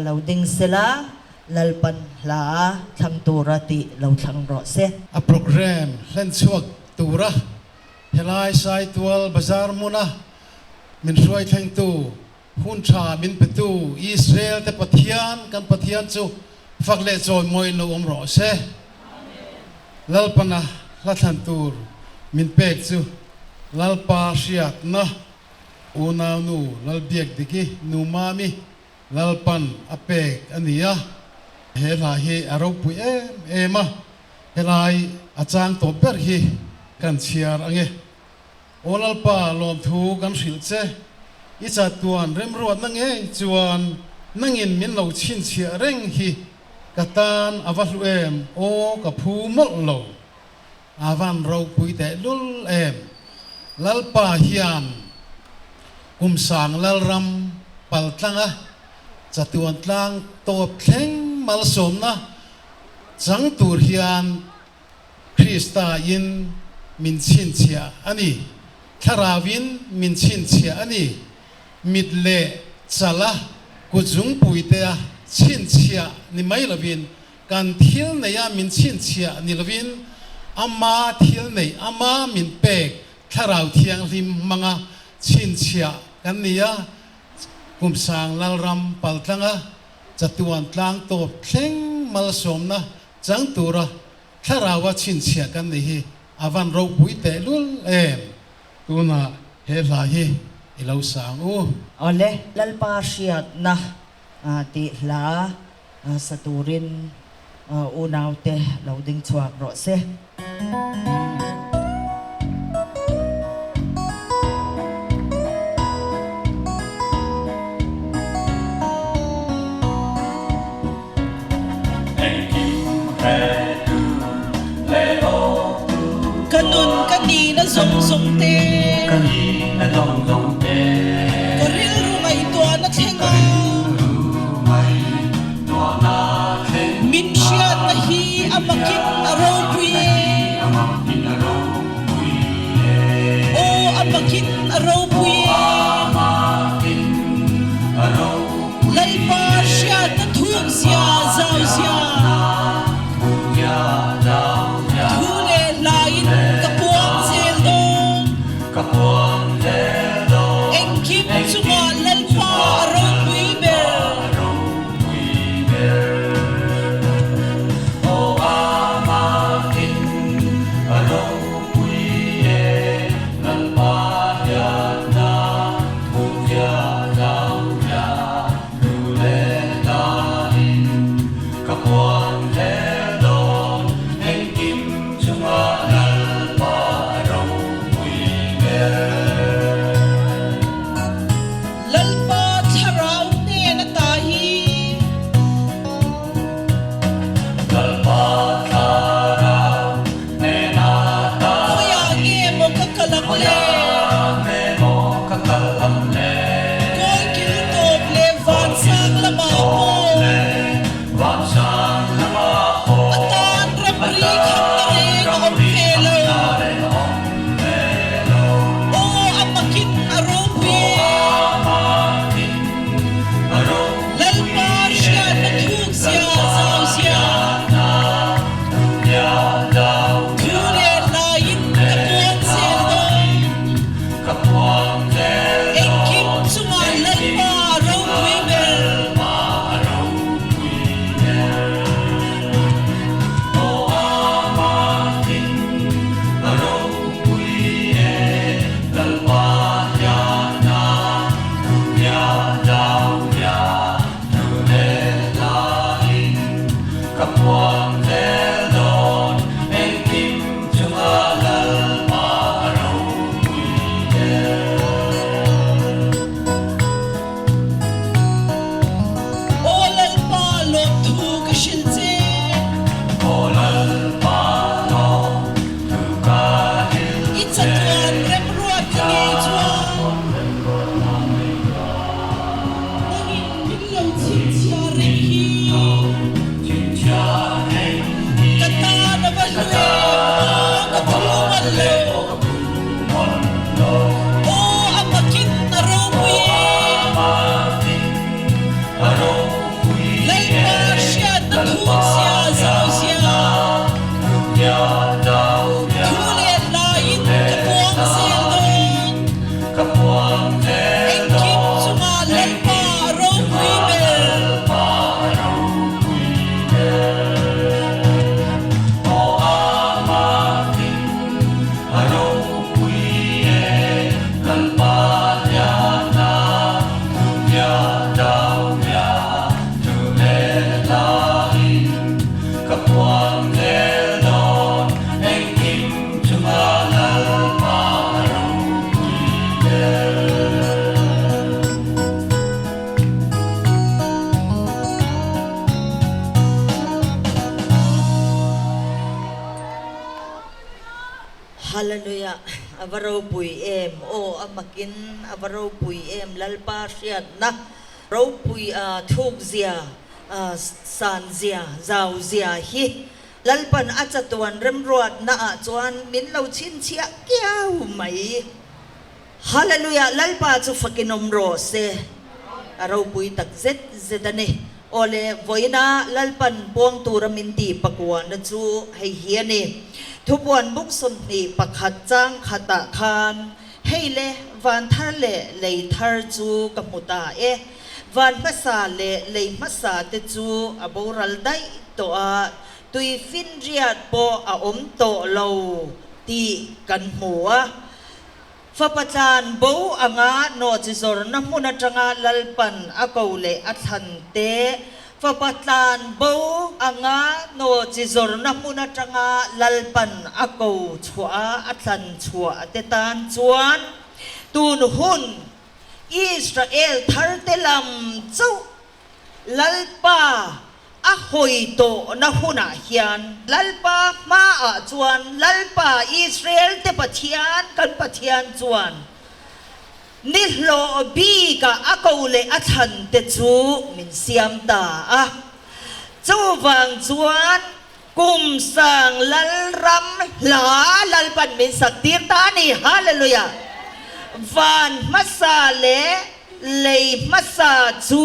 Speaker 1: lo ding sela, Lalpan hla thlang tura tih lo thlang rawh se.
Speaker 6: A programme hlen chhuak tura helai Saitual Bazar hmuna min hruai thlengtu Hun tha min petu Israel te Pathian, kan Pathian chu fak leh chawimawiin lo awm rawh se. Lalpana hla thlan tur min pek chu Lalpa hriatna unaunu Lalbiakdiki nu Mami Lalpan a pek a ni a. He hla hi a ropui em em a, helai a chang tawp ber hi kan chhiar ange. Aw Lalpa, lawmthu kan hrilh che. I chatuan remruatna ngei chuan nangin min lo chhinchhiah reng hi ka tan a va hlu em, aw ka phu mawlh lo. A van ropui tehlul em. Lalpa hian Kumsang Lalram paltlanga chatuan tlang tawp thleng malsawmna chang tur hian Krista in min chhinchhiah a ni. Thlarau in min chhinchhiah a ni. Mit leh chala kutzungpuitea chhinchhiah ni mai lovin, kan thil neia min chhinchhiah ni lovin, Ama thil neih, Ama min pek Thlarau Thianghlim hmanga chhinchhiah kan ni a, Kumsang Lalram paltlanga chatuan tlang tawp thleng malsawmna Chang tura thlaraua chhinchhiah kan nih hi a van ropui tehlul em? Tunah he hla hi i lo sang u.
Speaker 1: Awle, Lalpa hriatna tih hla sa turin unaute lo ding chhuak rawh se.
Speaker 4: Ka nun ka nihna zawng zawng te. Ka rilru ngaihtuahna thleng a. makin a ropui e. Lalpa hriatna thuk zia zau zia. Thu leh hlaiin ka puang zel dawn. Engkim chungah Lalpa a ropui ber. Lalpa thlarau hnen ata hi. Khawiah nge maw ka kal ang le? Kawlkil tawp leh vansang lamah pawh a tan ramri khamna reng a awm ve lo. Aw a makin a ropui e. Lalpa hriatna thuk zia zau zia. Thu leh hlaiin ka puang zel dawn. Engkim chungah Lalpa ropui ber. Aw Lalpa lawmthu ka hrilh che. I chatuan remruat ka ngei chuan. Nangin min lo chhinchhiah reng hi. Ka tan a va hlu em aw ka phu mawlh lo. Aw a makin a ropui e. Lalpa hriatna thuk zia zau zia. Thu leh hlaiin ka puang zel dawn. Engkim chungah Lalpa a ropui ber.
Speaker 1: Hallelujah a va ropui em aw a makin a va ropui em Lalpa hriatna ropui a thukzia san zia zau zia hi Lalpan a chatuan remruatna ah chuan min lo chhinchhiah kiau mai. Hallelujah Lalpa chu fakin awm rawh se. A ropui tak zet zet a ni. Awle, vawiina Lalpan puang tura min tih pakuana chu hei hi a ni. Thupuan buk 21 chang khatah khan, Hei le, van thar leh lei thar chu ka hmu ta e. Van hmasa leh lei hmasa te chu a boral daih tawh a, tui finriat pawh a awm tawh lo tih kan hmu a. Fapa tlan bo anga nawhchi zawrna hmun atanga Lalpan a ko leh a thlan te, fapa tlan bo anga nawhchi zawrna hmun atanga Lalpan a ko chhuah a a thlan chhuah te tan chuan tun hun Israel tharte lam chauh Lalpa a hawi tawhna hunah hian Lalpa hmaah chuan Lalpa Israel te Pathian kan Pathian chuan ni hlawh bikah a ko leh a thlan te chu min siam ta a. Chuvang chuan kum sang Lalram hla Lalpan min sak tir ta a ni. Hallelujah! Van hmasa leh lei hmasa chu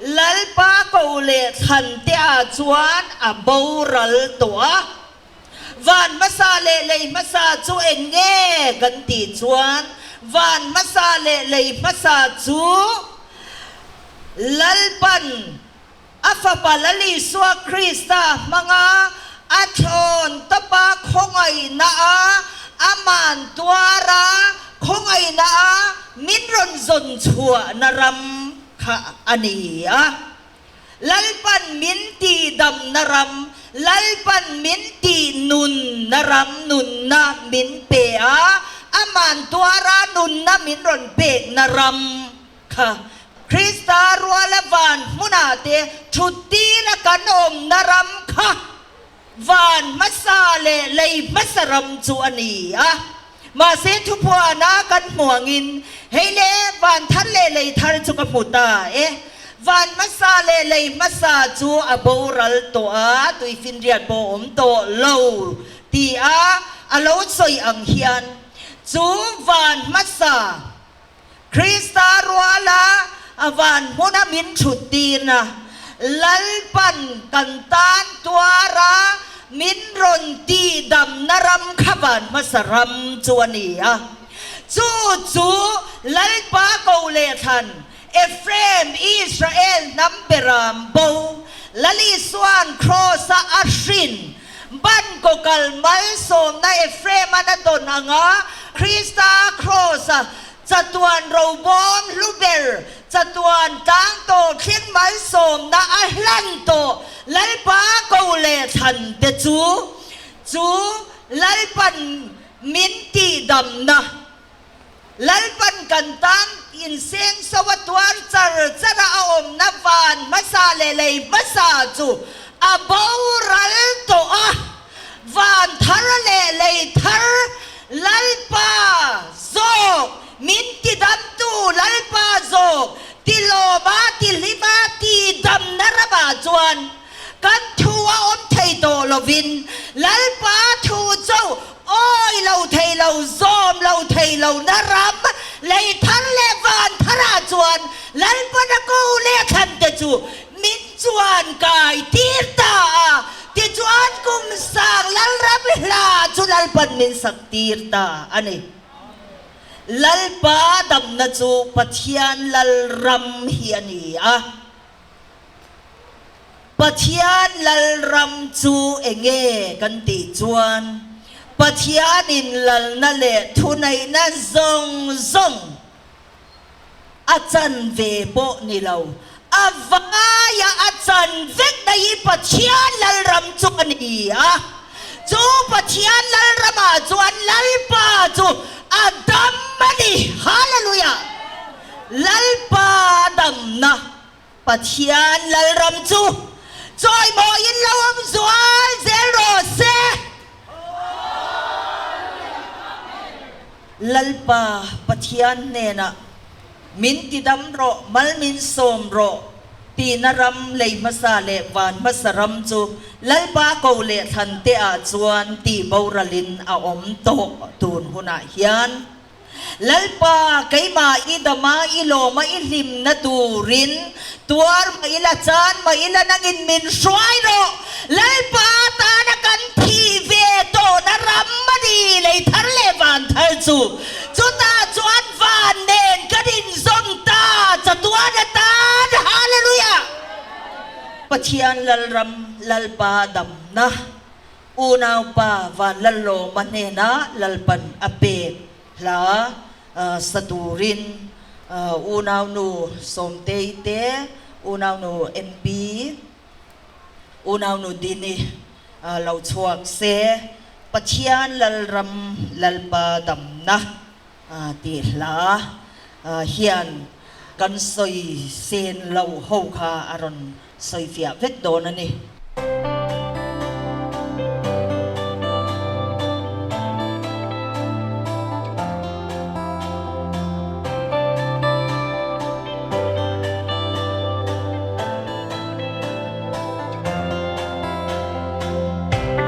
Speaker 1: Lalpa ko leh thlan te ah chuan a boral tawh a. Van hmasa leh lei hmasa chu eng nge kan tih chuan van hmasa leh lei hmasa chu Lalpan A Fapa Lal Isua Krista hmanga a thlawn tawpa khawngaihna a aman tuara khawngaihna a min rawn zawn chhuahna ram kha a ni a. Lalpan min tihdamna ram, Lalpan min tihnunna ram nunna min pe a, aman tuara nunna min rawn pekna ram kha Krista ruala van hmunah te thuttir a kan awmna ram kha van hmasa leh lei hmasa ram chu a ni a. Mahse thuphuana kan hmu angin hei le van thar leh lei thar chu ka hmu ta e. Van hmasa leh lei hmasa chu a boral tawh a, tuifinriat pawh a awm tawh lo ti a a lo sawi ang hian chu van hmasa Krista ruala a van hmuna min thut tirna Lalpan kan tan tuara min rawn tihdamna ram kha van hmasa ram chu a ni a. Chu chu Lalpa ko leh thlan Ephraim, Israel hnam beram bo Lal Isua'n Kraws-a a hrin Ban kaw kal malsawmna Ephraim-a'n a dawn anga Krista Kraws-a chatuan robawm hlu ber chatuan tlang tawh thleng malsawmna a hlan tawh Lalpa ko leh thlan te chu chu Lalpan min tihdamna Lalpan kan tan insengso a tuar char char a a awmna van hmasa leh lei hmasa chu a boral tawh a, van thar leh lei thar Lalpa zawk min tidamtu Lalpa zawk tilawma tihlima tidamna ramah chuan Kan thu a awm thei tawh lovin Lalpa thu chu awi lo thei lo, zawm lo thei lo na ram, lei thar leh van tharah chuan Lalpana ko leh thlan te chu min chuan kai tir ta a, tichuan kum sang Lalram hla chu Lalpan min sak tir ta a ni. Lalpa damna chu Pathian Lalram hi a ni a. Pathian Lalram chu enge kan tih chuan Pathianin lalna leh thuneihna zawng zawng a chan ve pawh ni lo, a vaia a chan vek na hi Pathian Lalram chu a ni a. Chu Pathian Lalramah chuan Lalpa chu a dam a ni. Hallelujah! Lalpa damna Pathian Lalram chu chawimawiin lo awm zual zel rawh se. Lalpa Pathian hnenah min tidam rawh, mal min sawm rawh tihna ram lei hmasa leh van hmasa ram chu Lalpa ko leh thlan te ah chuan tih boralin a awm tawh tun hunah hian. Lalpa, keimah i dama i lawma i hlimna turin tuar mah ila, chan mah ila nangin min hruai rawh. Lalpa tana kan thih ve tawhna ram a ni, lei thar leh van thar chu. Chutah chuan van nen kan inzawm ta, chatuan atan. Hallelujah! Pathian Lalram, Lalpa damna. Unaupa Vanlalawma hnenah Lalpan a pek hla sa turin unaunu Sawmtei te, unaunu MP, unaunu Dini lo chhuak se, Pathian Lalram Lalpa damna tih hla hian kan sawi sen lo ho kha a rawn Sawifiah vek dawn a ni.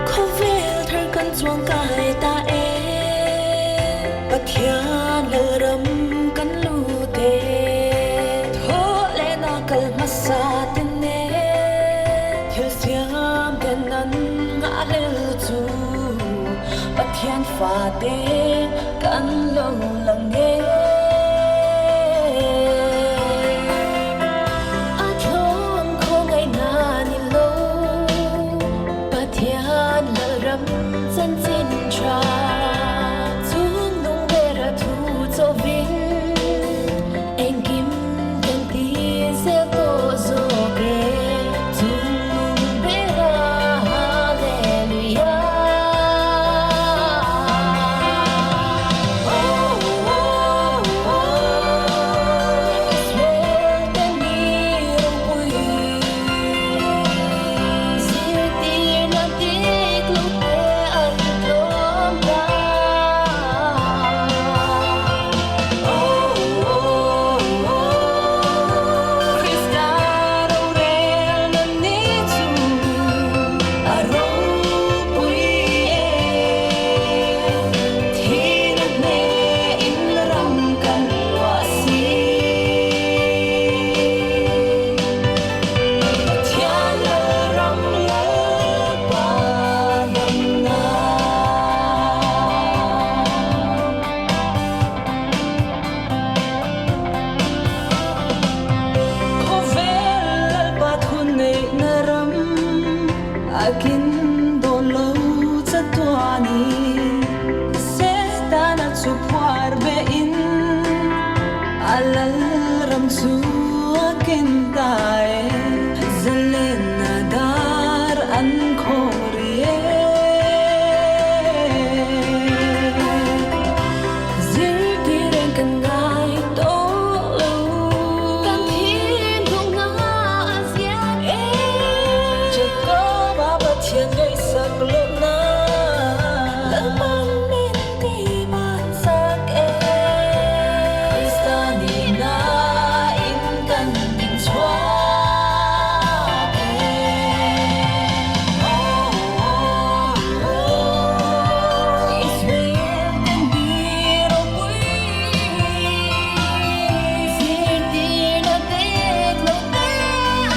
Speaker 7: Khawvel thar kan chuang kai ta e Pathian Lalram.
Speaker 3: Pathian fate kan lo lang e. A thlawm khawngaihna ni lo, Pathian lalram chanchin tha. Chung nung bera thu chawhin engkim kan ti zel tawh zawk e. Chung nung bera Hallelujah. Israel te ni ropui zirtirna dik lo te an tlawm ta. Krista rorelna ni chu a ropui e. Thina hnehin ram kan luah si. Pathian ram Lalpa damna. Khawvel Lalpa thuneihna ram a kin dawn lo chatuanin Setana chu phuar behin a lal ram chu a ken ta e. Zalena dar an khawng ri e. Zirtir eng kan ngai tawh lo. Kan thinlung a ziak e. Jacob-a Pathian ngaihsak lohna. Lalpan min ti bansak e. Krista nihna in kan ding chhuak e. Israel te ni ropui. Zirtirna dik lo te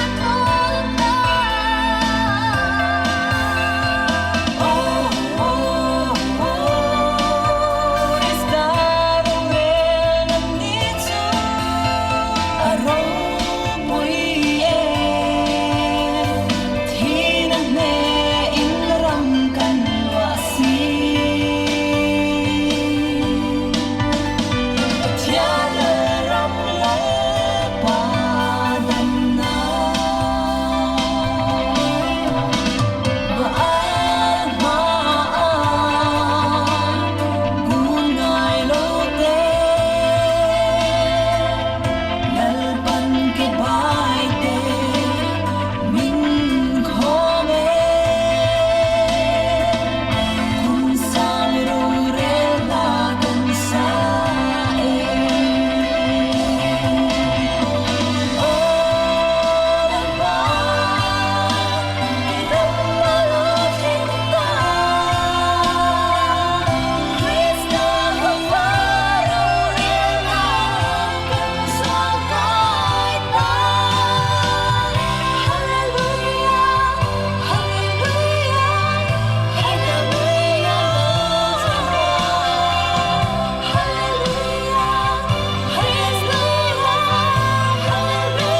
Speaker 3: a thawn ta. Krista rorelna ni chu a ropui e. Thina hnehin ram kan luah si. Pathian ram Lalpa damna. Baal hmaah kun ngai lo te. Lalpan ke bai te min khawm e. Kum sang rorel hla kan sa e. Aw Lalpa, i ram a lo thleng ta. Krista khawva rorelna kan chuang kai ta. Hallelujah, Hallelujah, Hallelujah, Hallelujah, Hallelujah, Hallelujah,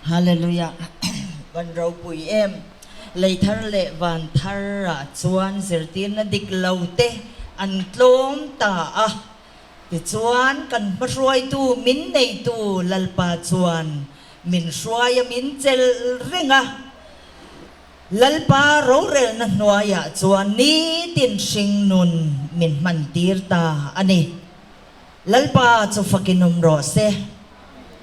Speaker 3: Hallelujah,
Speaker 1: Hallelujah. Van ropui em. Lei thar leh van thar ah chuan zirtirna dik lo te an tlawm ta a. Tichuan kan hmahruaitu min neitu Lalpa chuan min hruai a min chelh reng a. Lalpa rorelna hnuaiah chuan nitin hringnun min hmantir ta a ni. Lalpa chu fakin awm rawh se.